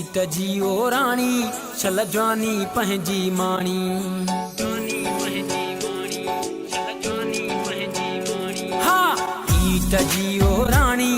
Eight جي او راڻي، شل جواني پنهنجي ماڻي. ها ايٽ جي او راڻي،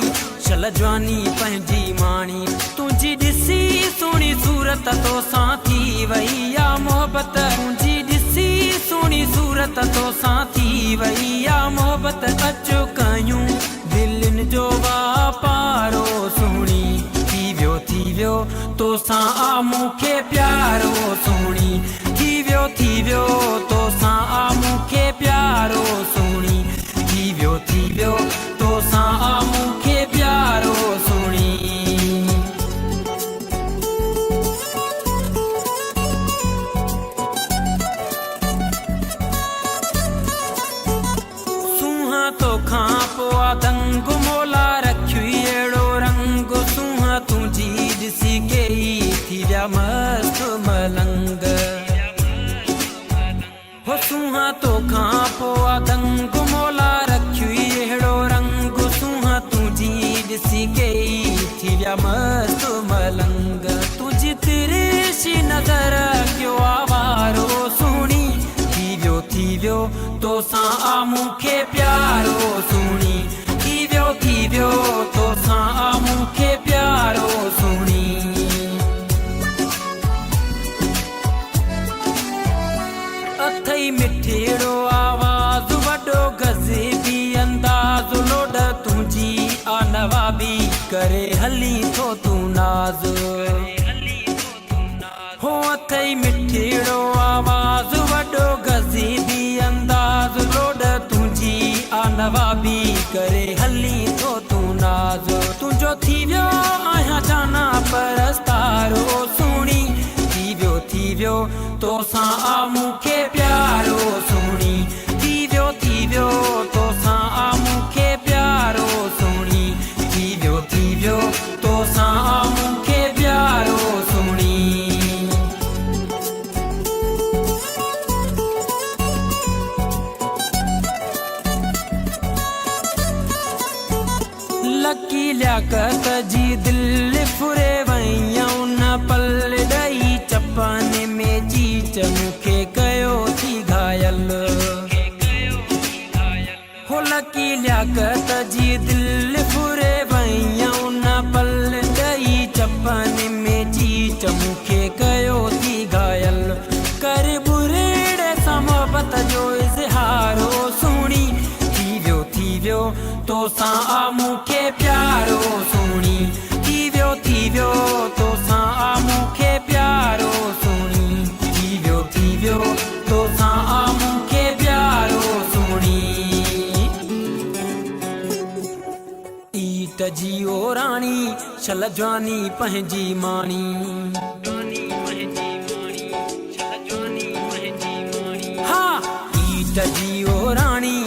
شل جواني پنهنجي ماڻي. تنهنجي ڏسي سهڻي صورت توسان ٿي وئي آ محبت. تنهنجي ڏسي سهڻي صورت توسان ٿي وئي آ محبت. اچ ڪيون دلين جو واپارو سهڻي. ٿي ويو ٿي ويو توسان آ مون کي پيارو سهڻي. ٿي ويو ٿي ويو توسان آ مون کي پيارو سهڻي. ٿي ويو ٿي ويو توسان آ مون کي پيارو سهڻي. سونهن توکان پوء آ دنگ مولا رکيوئي اهڙو رنگ. سونهن تنهنجي ڏسي ڪيئي ٿي ويا مست ملنگ. هو سونهن توکان پوء آ دنگ مولا رکيوئي اهڙو رنگ. سونهن تنهنجي ڏسي ڪيئي ٿي ويا مست ملنگ. تنهنجي ترشي نظر ڪيو آوارو سهڻي. ٿي ويو ٿي ويو توسان آ مون کي پيارو سهڻي. ٿي ويو ٿي ويو توسان آ مون کي پيارو سهڻي. اٿئي مٺڙو آواز وڏو غضبي انداز. لوڏ تنهنجي آ نوابي ڪري هلين ٿو تون ناز. هو اٿئي مٺڙو آواز وڏو غضبي انداز. لوڏ تنهنجي آ نوابي ڪري هلين ٿو تون ناز. تنهنجو ٿي ويو آهيان جانا پرستارو سهڻي. ٿي ويو ٿي ويو توسان آ مون کي پيارو سهڻي. ٿي ويو ٿي ويو توسان آ مون کي پيارو سهڻي. ٿي ويو ٿي ويو توسان آ مون کي پيارو سهڻي. لڪي لياقت جي دل ڦري وئين ان پل. ڏئي چپن ۾ چيچ مون کي ڪيو ٿي گهايل. هو لڪي لياقت جي دل ڦري وئين ان پل. ڏئي چپن ۾ چيچ مون کي ڪيو ٿي گهايل. ڪر ٻرڙي سان محبت جو اظهارو سهڻي. ٿي ويو ٿي ويو توسان آ مون کي پيارو سهڻي. ٿي ويو ٿي ويو توسان آ مون کي پيارو سهڻي. ٿي ويو ٿي ويو توسان آ مون کي پيارو سهڻي. ايٽ جي او راڻي، شل جواني پنهنجي ماڻي. ها ايٽ جي او راڻي،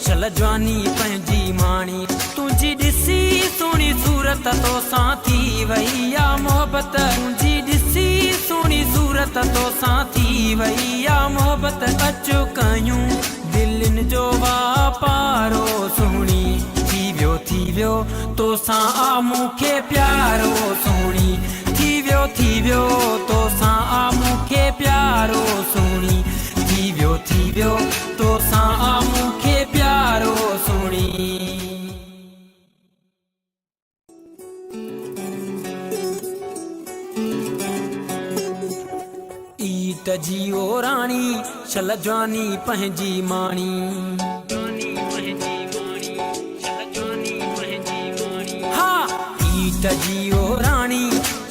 شل جواني پنهنجي ماڻي. تنهنجي ڏسي سهڻي صورت توسان ٿي وئي آ محبت. تنهنجي ڏسي سهڻي صورت توسان ٿي وئي آ محبت. اچ ڪيون دلين جو واپارو سهڻي. ٿي ويو ٿي ويو توسان آ مون کي پيارو سهڻي. ٿي ويو ٿي ويو توسان آ مون کي پيارو سهڻي. ٿي ويو ٿي ويو توسان آ مون کي پيارو سهڻي. ايٽ جي او راڻي، شل جواني پنهنجي ماڻي. ها ايٽ جي او راڻي،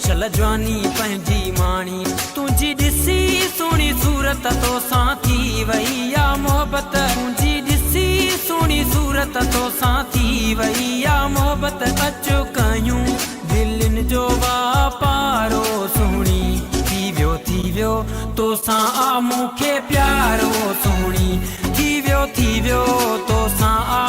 شل جواني پنهنجي ماڻي. تنهنجي ڏسي سهڻي صورت توسان ٿي وئي آ محبت. تنهنجي ڏسي سهڻي صورت توسان ٿي وئي آ محبت. اچ ڪيون دلين جو واپارو سهڻي. ٿي ويو ٿي ويو توسان آ مون کي پيارو سهڻي. ٿي ويو ٿي ويو توسان آ